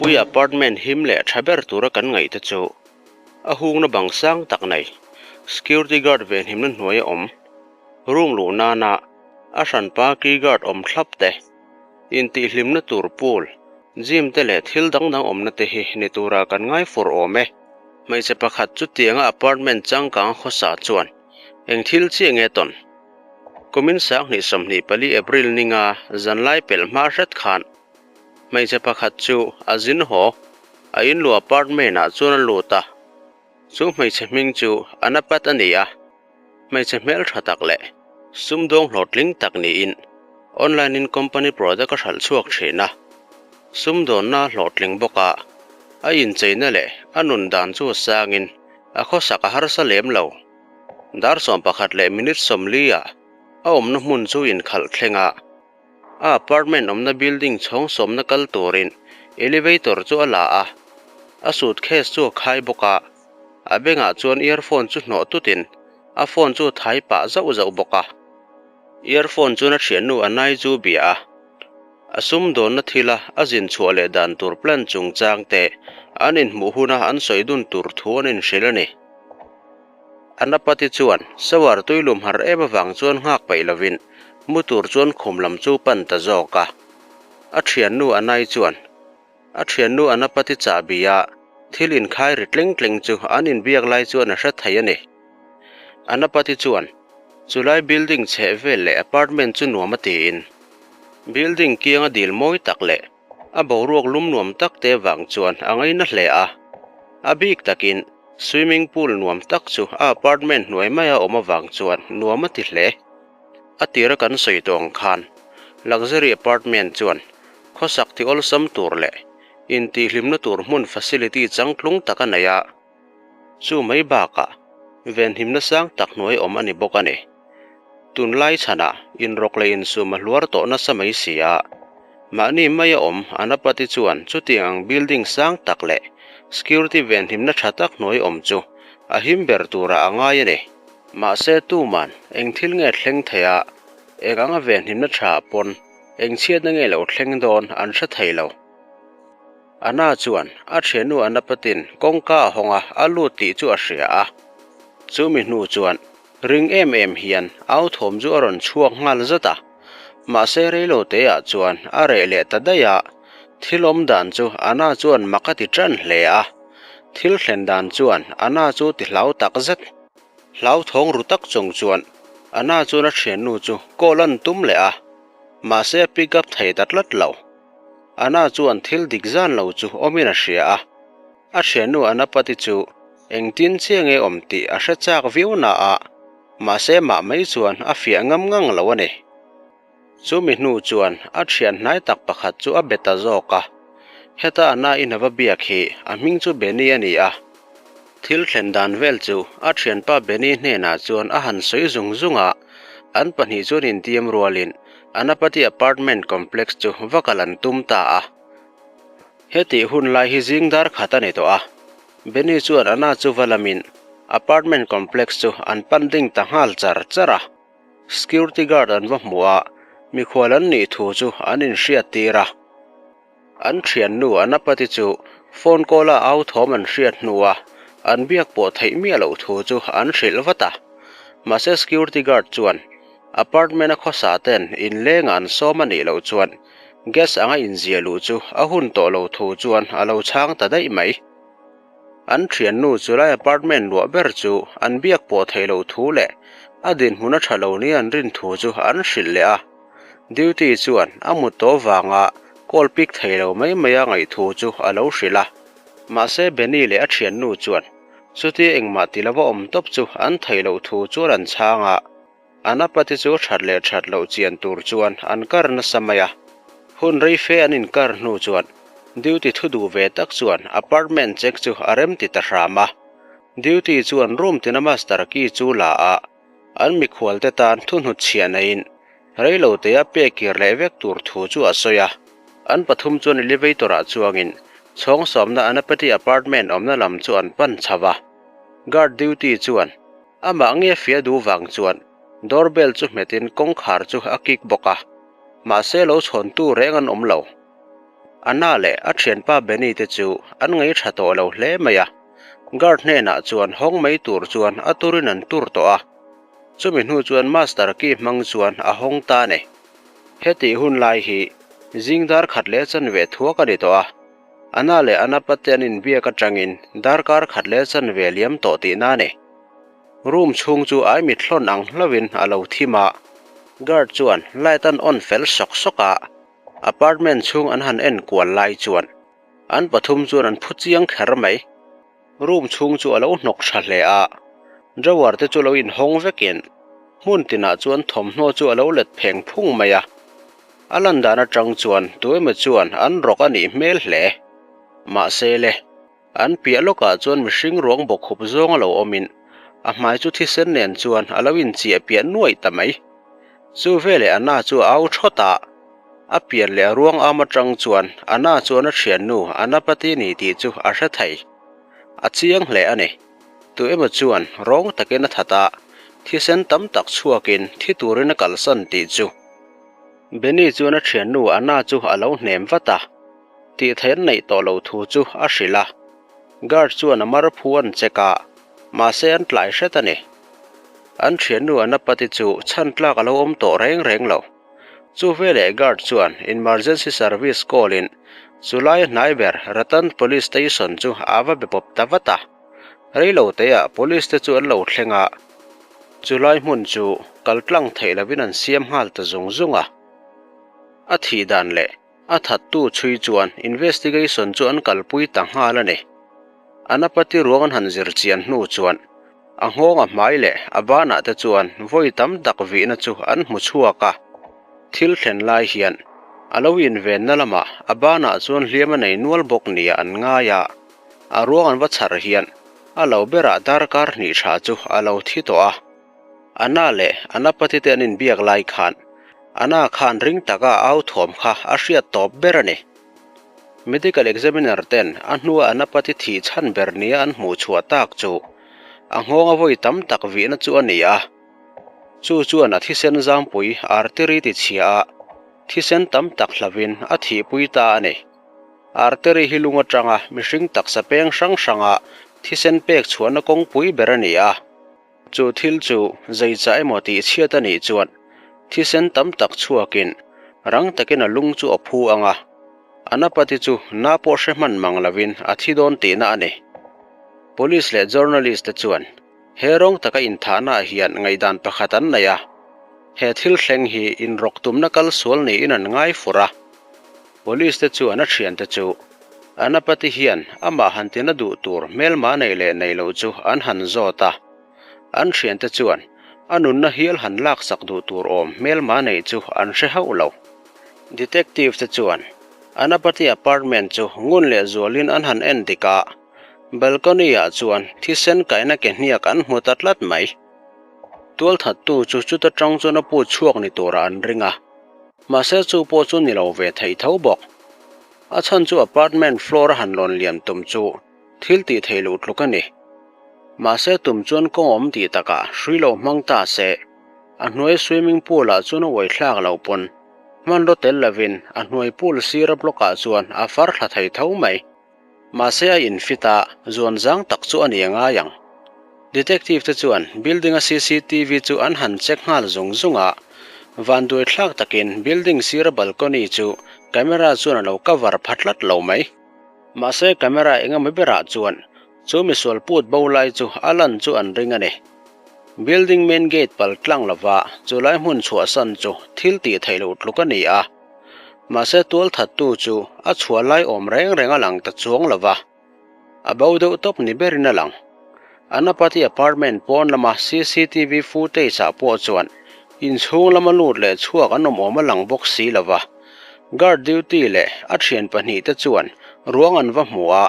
Khawpuia apartment him leh tha ber tura kan ngaih te chu a hungna bang sang tak nei, security guard venhimna hnuaia awm, room luh nana a hranpa key guard awm thlap te, intihhlimna tur pool, gym te leh thil dang dang awmna te hi ni tura kan ngai fur awm e. Hmeichhe pakhat chutianga apartment changkang khawsa chuan eng thil chiah nge tawn? Kumin sanghnih 24 April ninga zanlai pelh hma hret khan hmeichhe pakhat chu a zin haw a inluah apartment ah chuan a lut a, chu hmeichhe hming chu Anapat a ni a, hmeichhe hmeltha tak leh sumdawng hlawhtling tak niin online in company product a hralh chhuak thin a, sumdawnna a hlawhtling bawk a, a incheina leh a nun dan chu a sangin a khawsak a harsa lem lo. Dar 11 leh minute 40 ah a awmna hmun chu inkhalh thleng a. A apartment awmna building chhawng sawmna kal turin elevator chu a la a, a suitcase chu a khai bawk a, a bengah chuan earphone chu hnawh tutin a phone chu a thai pah zauh zauh bawk a. Earphone chuan a thiannu a nai chu bia a, a sumdawnna thila a zin chhuah leh dan tur plan chungchang te an inhmuh huna an sawi dun tur thu an inhrilh a ni. Anapati chuan shower tui lum har em avang chuan nghak peih lovin mu tur chuan khum lam chu pan ta zawk a. A thiannu Anai chuan a thiannu Anapati chahbi a thil inkhai ri tling tling chu an inbiak lai chuan a hre thei a ni. Anapati chuan chulai building chheh vel leh apartment chu nuam a tiin building kianga dil mawi tak leh A boruak lum nuam tak te vang chuan a ngaina hle a, a bik takin swimming pool nuam tak chu a apartment hnuai maia awm avang chuan nuam a ti hle. A tira kan sawi tawh ang khan luxury apartment chuan khawsak ti awlsam tur leh intihhlimna tur hmun facility changtlung tak a nei a, Chu mai bakah venhimna sang tak hnuai awm a ni bawk a ni. Tunlai chhanah inrawk leh insum a hluar tawh nasa mai si a, mahni maia awm Anapati chuan chutiang ang building sang tak leh security venhimna tha tak hnuai awm chu a him ber turah a ngai a ni. Mahse tuman eng thil nge thleng thei a, eng anga venhimna tha pawn eng chhiatna nge lo thleng dawn an hre thei lo. Anna chuan a thiannu Anapatin kawngka a hawng a, a lut tih chu a hria a. Chumi hnu chuan ring em em hian au thawm chu a rawn chhuak nghal zat a. Mahse reilo teah chuan a reh leh ta daih a, thil awm dan chu Anna chuan mak a ti tan hle a. Thil thlen dan chuan Anna chu ti hlau tak zet. Hlauthawng ru tak chung chuan Anna chuan a thiannu chu call an tum leh a, mahse a pick up thei ta tlat lo. Anna chuan thil dik zan lo chu awmin a hria a, a thiannu Anapati chu engtin chiah nge awm tih a hre chak viau na a, mahse mah mai chuan a fiah ngam ngang lo a ni. Chumi hnu chuan a thian hnai tak pakhat chu a be ta zawk a, heta Anna in a va biak hi a hming chu Benny a ni a. Thil thlen dan vel chu a thianpa Benny hnenah chuan a han sawi zung zung a, an pahnih chuan intiam rualin Anapati apartment complex chu va kal an tum ta a. Hetih hun lai hi zing dar khat a ni tawh a, Benny chuan Anna chu va lamin apartment complex chu an pan ding ta nghal char char a. Security guard an va hmu a, mikhual an nih thu chu an inhriat tir a. An thiannu Anapati chu phone call a au thawm an hriat hnua an biak pawh theih miah loh thu chu an hrilh vat a. Mahse security guard chuan apartment a khawsa ten inlengah an sawm a nih loh chuan gas anga inziah luh chu a hun tawh lo thu chuan a lo chhang ta daih mai. An thiannu chulai apartment luah ber chu an biak pawh theih loh thu leh a dinhmun a tha lo nia an rin thu chu an hrilh leh a. Duty chuan a mut tawh vanga call pick thei lo mai mai a ngaih thu chu a lo hrilh a. Mahse Benny leh a thiannu chuan chutia engmah ti lova awm tawp chu an theih loh thu chuan an chhang a. Anapati chu that leh that loh chian tur chuan an kar nasa mai a. Hun rei fe an inkar hnu chuan duty thu duh ve tak chuan apartment check chu a rem ti ta hram a. Duty chuan room tina master key chu la a. An mikhualte tan thuhnut chhiah neiin reilotea pek kir leh vek tur thu chu a sawi a. An pathum chuan elevator-ah chuangin chhawng sawmna Anapati apartment awmna lam chu an pan chho a. Guard duty chuan amah nge fia duh vang chuan doorbell chu hmetin kawngkhar chu a kik bawk a. Mahse lo chhawntu reng an awm lo. Anna leh a thianpa Benny te chu an ngei tha tawh lo hle mai a, guard hnenah chuan hawng mai tur chuan a turin an tur tawh a. Chumi hnu chuan master key hmang chuan a hawng ta a ni. Hetih hun lai hi zing dar khat leh chanve thuak a ni tawh a, Anna leh Anapa te an inbiak atangin darkar khat leh chanve liam tawh tihna a ni. Room chhung chu ai mit hlawn ang hlauhin a lo thim a, guard chuan light an on fel sawk sawk a, apartment chhung an han en kual lai chuan an pathum chuan an phu chiang kher mai. Room chhung chu a lo hnawk tha hle a, drawer te chu lo inhawng vekin hmun tinah chuan thawmhnaw chu a lo let pheng phung mai a, a lan dan atang chuan tuemaw chuan an rawk a nih hmel hle. Mahse le. An piah lawkah chuan mihring ruang bawkkhup zawng a lo awmin a hmai chu thisen nen chuan a lo inchiah piah nuaih ta mai. Chu veleh Anna chu a au thawt a, a pian leh a ruang am atang chuan Anna chuan a thiannu Anapati ni tih chu a hre thei. A chiang hle a ni. Tu emaw chuan rawng takin a that a, thisen tam tak chhuakin thi turin a kalsan tih chu. Benny chuan a thiannu Anna chu a lo hnem vat a. Tih theih an neih tawh loh thu chu a hrilh a. Guard chuan a mar phu an check a, mahse an tlai hret a ni. An thiannu Anapati chu chhan tlak a lo awm tawh reng reng lo. Chu veleh guard chuan emergency service call in chulai a hnai ber Ratan Police Station chu a va be pawp ta vat a. Reilo teah police te chu an lo thleng a, chulai hmun chu kal tlang theih lovin an siam nghal ta zung zung a. A thih dan leh A thattu chhui chuan investigation chu an kalpui ta nghal a ni. Anapati ruang an han zir chian hnu chuan a nghawng a hmai leh a banah te chuan vawi tam tak vihna chu an hmu chhuak a. Thil thlen lai hian a lo invenna lamah a banah chuan hliam a nei nual bawk nia an ngai a, a ruang an va chhar hian a lo berah darkar hnih tha chu a lo thi tawh a. Anna leh Anapati te an inbiak lai khan Anna khan ring taka a au thuam kha a hriat tawp ber a ni. Medical examiner ten a hnua Anapati thih chhan ber nia an hmuh chhuah tak chu a nghawng a vawi tam tak vihna chu a ni a. Chu chuan a thisen zampui artery ti chhia a, thisen tam tak hlavin a thihpui ta a ni. Artery hi lung atanga mihring taksa peng hrang hranga thisen pek chhuahna kawngpui ber a ni a. Chu thil chu zeichah emaw tih chhiat a nih chuan thisen tam tak chhuakin rang takin a lung chu a phu ang a, Anapati chu na pawh hre hman mang lovin a thi dawn tihna a ni. Police leh journalist te chuan he rawng taka inthahnaah hian ngaihdan pakhat an nei a, he thil thleng hi inrawk tumna kal sual niin an ngai fur a. Police te chuan a thiante chu Anapati hian amah han tina duh tur hmelma nei leh nei loh chu an han zawt a. An thiante chuan a nunna hial han laksak duh tur awm hmelma neih chu an hre hauh lo. Detective te chuan Anapati apartment chu ngun leh zualin an han en dik a, balcony ah chuan thisen kaina ke hniak an hmu ta tlat mai. Tualthattu chu chuta tang chuan a put chhuak ni turah an ring a. Mahse chu pawh chu ni lo ve thei tho bawk. A chhan chu apartment floor a han lawn liam tum chu thil tih theih loh tluk a ni. Mahse tum chuan kawng awm tih takah hrui lo hmang ta se, a hnuai swimming pool ah chuan a uai thlak loh pawn hmanraw tel lovin a hnuai pool sira block ah chuan a far thla thei tho mai. Mahse a infit a, zuan zang tak chu a ni a ngai ang. Detective te chuan building a cctv chu an han check nghal zung zung a, vanduai thlak takin building sira balcony chu camera chuan a lo cover pha tlat lo mai. Mahse camera engemaw berah chuan chu misual put bo lai chu a lan chu an ring a ni. Building main gate pal tlang lova chulai hmun chhuahsan chu thil tih theih loh tluk a ni a. Mahse tualthattu chu a chhuah lai awm reng reng a lang ta chuang lo va, a bo deuh tawp ni berin a lang. Anapati apartment pawn lama cctv footage ah pawh chuan inchhung lama lut leh chhuak an awm awm a lang bawk si lo va. Guard duty leh a thian pahnihte chuan ruang an va hmu a,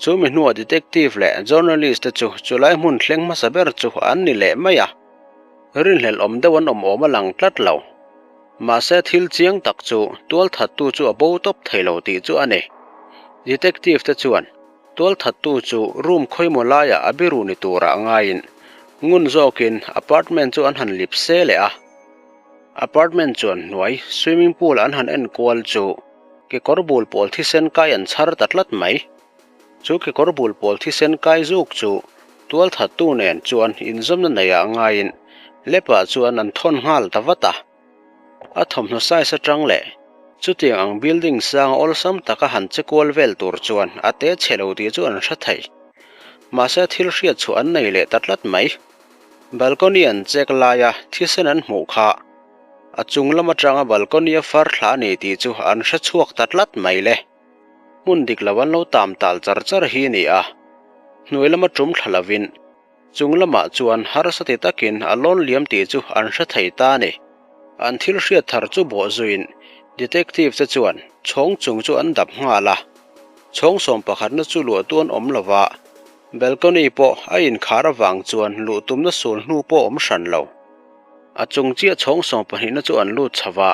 chu mi hnuah detective leh journalist te chu chulai hmun thleng hmasa ber chu an ni leh mai a. Rinhlelh awm deuh an awm awm a lang tlat lo. Mahse thil chiang tak chu tualthattu chu a bo tawp thei lo tih chu a ni. Detective te chuan tualthattu chu room khawimaw laiah a biru ni turah ngaiin ngun zawkin apartment chu an han lip se leh a. Apartment chuan hnuai swimming pool an han en kual chu. Kekawr bul pawl thisen kai an chhar ta tlat mai. Chu kekawr bul pawl thisen kai zuk chu tualthattu nen chuan inzawmna neiah ngaiin lepah chuan an thawn nghal ta vat a. A thawmhnaw size atang leh chutiang ang building sang awlsam taka han che kual vel tur chuan a te chhe lo tih chu an hre thei. Mahse thil hriat chhuah an nei leh ta tlat mai. Balcony an check laia thisen an hmuh kha a chung lam atanga balcony a far thla a ni tih chu an hre chhuak ta tlat mai le. Hmun dik lo an lo tam tal char char hi a ni a, hnuai lama tum thla lovin chung lamah chuan harsa ti takin a lawn liam tih chu an hre thei ta a ni. An thil hriat thar chu bawh zuiin detective te chuan chhawng chung chu an dap nghal a, chhawng sawm pakhatna chu luah tu an awm lo va, balcony pawh a inkhar avang chuan luh tumna sul hnu pawh awm hran lo. A chung chiah chhawng sawm pahnihna chu an lut chho va,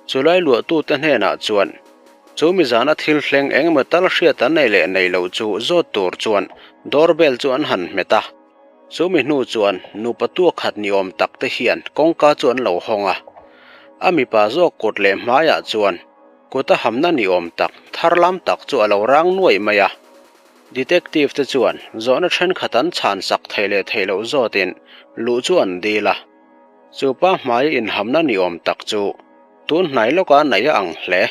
chulai luahtute hnenah chuan chu mizana thil thleng eng emaw tal hriat an nei leh nei loh chu zawt tur chuan doorbell chu an han hmet a. Chu mi hnu chuan nupa tuak khat ni awm tak te hian kawngka chu an lo hawng a. A mipa zawk kut leh hmaiah chuan kut a hamna ni awm tak thar lam tak chu a lo rang nuaih mai a. Detective te chuan zawhna thenkhat an chhan sak thei leh theih loh zawtin luh chu an dil a. Chu pa hmaia inhamna ni awm tak chu tun hnai lawka naih a ang hle.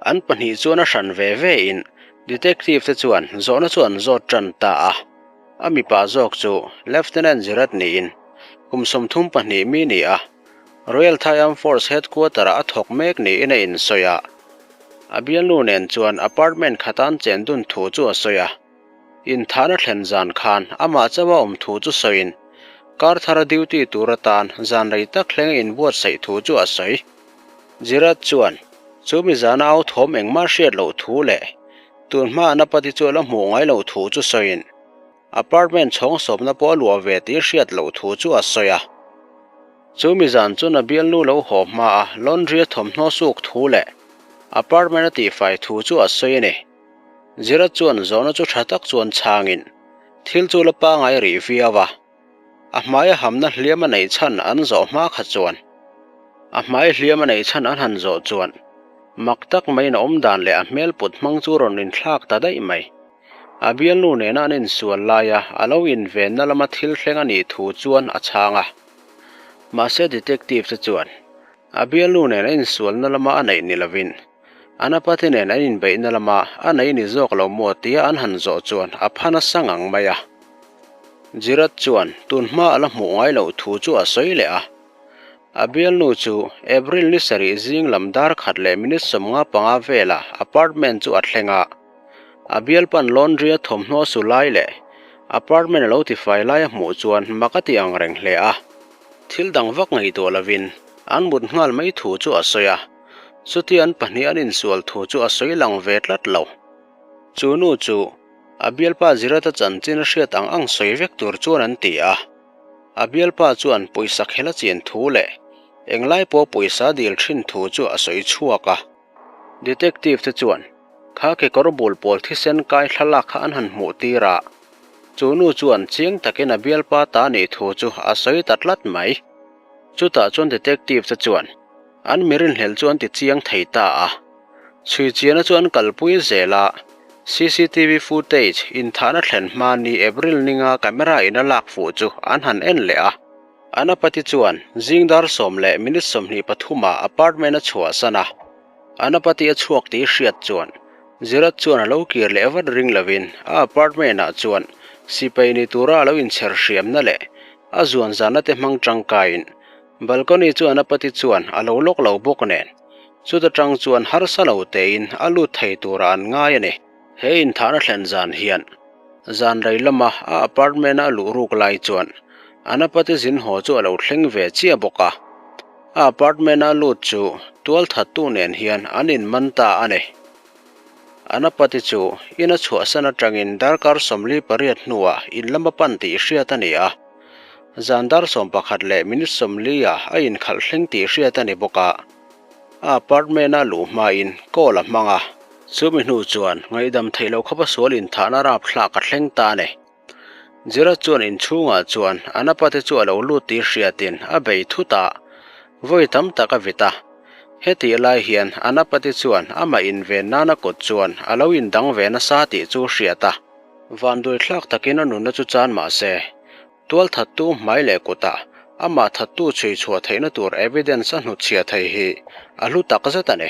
An pahnih chuan a hran ve ve in detective te chuan zawhna chu an zawt tan ta a. A mipa zawk chu Lieutenant Zirat niin kum 32 mi ni a, Royal Thai Armed Force headquarter ah a thawk mek niin a insawi a. A bialnu nen chuan apartment khatan chen dun thu chu a sawi a. Inthahna thlen zan khan amah chauh a awm thu chu sawiin kar thara duty tur atan zan rei tak thleng a inbuatsaih thu chu a sawi. Jirat chuan chu mi zana au thawm engmah hriat loh thu leh tun hma an apati chu a la hmuh ngai loh thu chu sawiin apartment chhawng sawmna pawh a luah ve tih hriat loh thu chu a sawi a. Chu mi zan chuan a bialnu lo haw hma a laundry a thawmhnaw suk thu leh apartment a tihfai thu chu a sawi a ni. Zira chuan zawhna chu tha tak chuan chhangin thil chu la pangai rih viau a, a hmaia hamna hliam a neih chhan an zawh hma kha chuan a hmai hliam a neih chhan an han zawh chuan mak tak maiin a awmdan leh a hmel put hmang chu rawn inthlak ta daih mai. A bialnu nena an insual laia a lo invenna lama thil thleng a nih thu chuan a chhang a. Mahse detective te chuan a bialnu nen a insualna lama a neih ni lovin an apate nen an inbeihna lama a nei ni zawk lo maw tia an han zawh chuan a pha nasa ngang mai a. Jirat chuan tun hma a la hmuh ngai loh thu chu a sawi leh a. A bialnu chu April ni sarih zing lam dar khat leh minute 55 velah apartment chu a thleng a. A bialpan laundry a thawmhnaw su lai leh apartment a lo tifai lai a hmuh chuan mak a ti ang reng hle a. Thil dang vak ngaihtuah lovin an mut nghal mai thu chu a sawi a, chutia an pahnih an insual thu chu a sawi lang ve tlat lo. Chu nu chu a bialpa Zirata chanchin a hriat ang ang sawi vek tur chuan an ti a. A bialpa chuan pawisa khel a chin thu leh englai pawh pawisa dil thin thu chu a sawi chhuak a. Detective te chuan kha kekawr bul pawl thisen kai thlalak kha an han hmuh tir a, chu nu chuan chiang takin a bialpa ta nih thu chu a sawi ta tlat mai. Chutah chuan detective te chuan an mi rinhlelh chu an ti chiang thei ta a. Chhui chiahna chu an kalpui zel a, CCTV footage inthahna thlen hma ni April ninga camera in a lak fuh chu an han en leh a. Anapati chuan zing dar sawm leh minute 23 ah apartment a chhuahsan a, Anapati a chhuak tih hriat chuan Zirat chuan a lo kir leh vat ring lovin a apartment ah chuan sipai ni tura a lo inchher hriamna leh a zuan zahna te hmang tangkaiin balcony chu Anapati chuan a lo lawk lo bawk nen chuta tang chuan harsa lo tein a lut thei turah an ngai a ni. He inthahna thlen zan hian zan rei lama a apartment a luh ruk lai chuan Anapati zin haw chu a lo thleng ve chiah bawk a. A apartment a lut chu tual thattu nen hian an inman ta a ni. Anapati chu in a chhuahsan atangin darkar 48 hnuah in lama pan tih hriat a ni a. Zan dar 11 leh minute 40 ah a inkhalh thleng tih hriat a ni bawk a. A apartment a luh hmain call a hmang a. Chumi hnu chuan ngaihdam theih loh khawpa sual inthahna rapthlak a thleng ta a ni. Zira chuan inchhungah chuan Anapa te chu a lo lut tih hriatin a bei thut a, vawi tam tak a vit a. Hetih lai hian Anapati chuan amah inven nana kut chuan a lo indang ve nasa tih chu hriat a. Vanduaithlak takin a nunna chu chan mah se, tualthattu hmai leh kutah amah thattu chhui chhuah theihna tur evidence a hnutchhiah thei hi a hlu takzet a ni.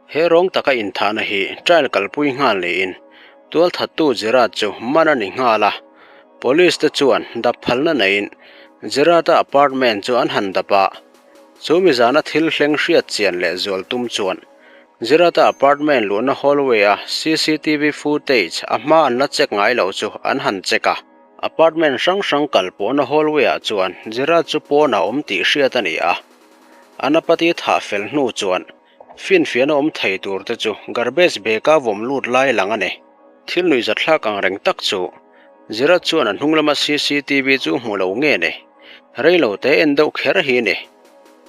He rawng taka inthahna hi trial kalpui nghal niin tualthattu Gerard chu man a ni nghal a, police te chuan dap phalna neiin Gerard-a apartment chu an han dap a, chu mi zana thil thleng hriat chian leh zual tum chuan Gerard-a apartment luhna hallway-a cctv footage a hma an la check ngai loh chu an han check a. Apartment hrang hrang kal pawhna hallway-ah chuan Gerard chu pawnah awm tih hriat a ni a, Anapati thah fel hnu chuan Finfiahna awm thei tur te chu garbage bag-a vawm lut lai lang a ni. Thil nuihzatthlak ang reng tak chu Zira chuan a hnung lama cctv chu hmu lo nge ni? Rei lo te en deuh kher hi ni.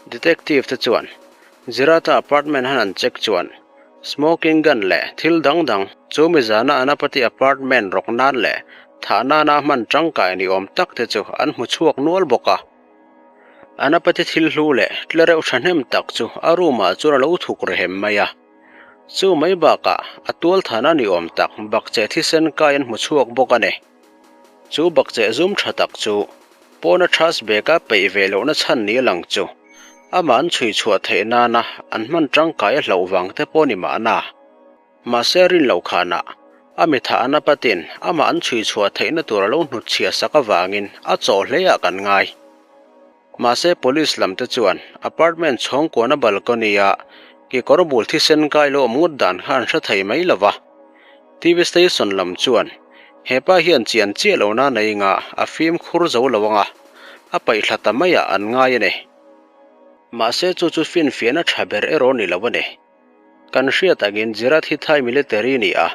Detective te chuan Zira ta apartment han an check chuan smoking gun leh thil dang dang chu mi zana Anapati apartment rawk nan leh thah nana hman tangkai ni awm tak te chu an hmu chhuak nual bawk a. Anapati thil hlu leh tlereuh thahnem tak chu a room ah chuan a lo thuk rehem mai a. Chu mai bakah a tualthan a ni awm tak bakcheh thisen kai an hmu chhuak bawk a ni. Chu bakcheh zum tha tak chu pawna trash bag a peih ve lohna chhan ni a lang chu amah an chhui chhuah theih nana an hman tangkai a hlauh vang te pawh ni mahna. Mahse rin loh khanah a mi thah ana patin amah an chhui chhuah theihna tur a lo hnutchhiah sak avangin a chaw hleiah kan ngai. Mahse police lam te chuan apartment chhawngkuana balcony-a kekawr bul thisen kai lo awm ngawt dan kha an hre thei mai lo va. TV station lam chuan hepa hian chian chiah lohna nei nga a fimkhur zo lo anga a paihthla ta maiah an ngai a ni. Mahse chu chu finfiahna tha ber erawh ni lo a ni. Kan hriat angin Jirat hi Thai military ni a,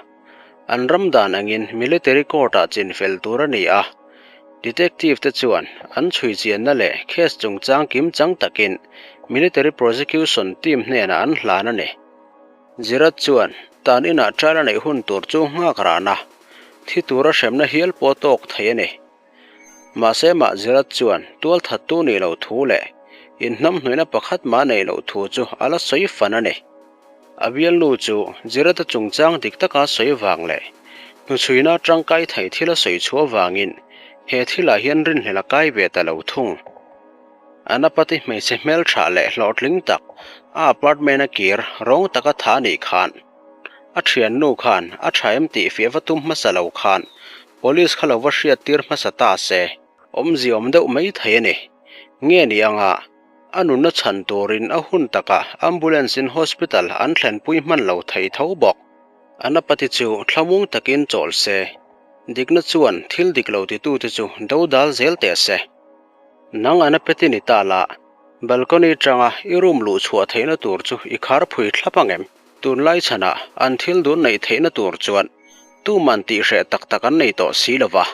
an ram dan angin military court-ah chin fel tur a ni a. Detective te chuan an chhui chianna leh case chungchang kim chang takin military prosecution team hnenah an hlan a ni. Jirat chuan tan inah trial a neih hun tur chu nghak ran a, thi tura hremna hial pawh tawk thei a ni. Mahse mah Zirat chuan tualthattu nih loh thu leh inhnamhnuihna pakhat mah neih loh thu chu a la sawi fan a ni. A bialnu chu Zirata chungchang dik taka sawi vang leh hnuchhuina tangkai thei thil a sawi chhuah vangin he thilah hian rinhlelh a kai ve ta lo thung. Anapati hmeichhe hmeltha leh hlawhtling tak a apartment a kir rawng taka tha nih khan A thiannu khan a tha em tih fiah va tum hmasa lo khan police kha lo va hriat tir hmasa ta se, awmzia awm deuh mai thei a ni. Nge ni anga a nunna chhan turin a hun takah ambulance in hospital an thlenpui hman lo thei tho bawk. Anapati chu thlamuang takin chawl se, dikna chuan thil dik lo titute chu dodal zel teh se. Nang Anapati ni ta la, balcony tanga i room luh chhuah theihna tur chu i khar phui thlap angem? Tunlai chhanah an thil dun neih theihna tur chuan tuman tihhreh tak tak an nei tawh si lo va.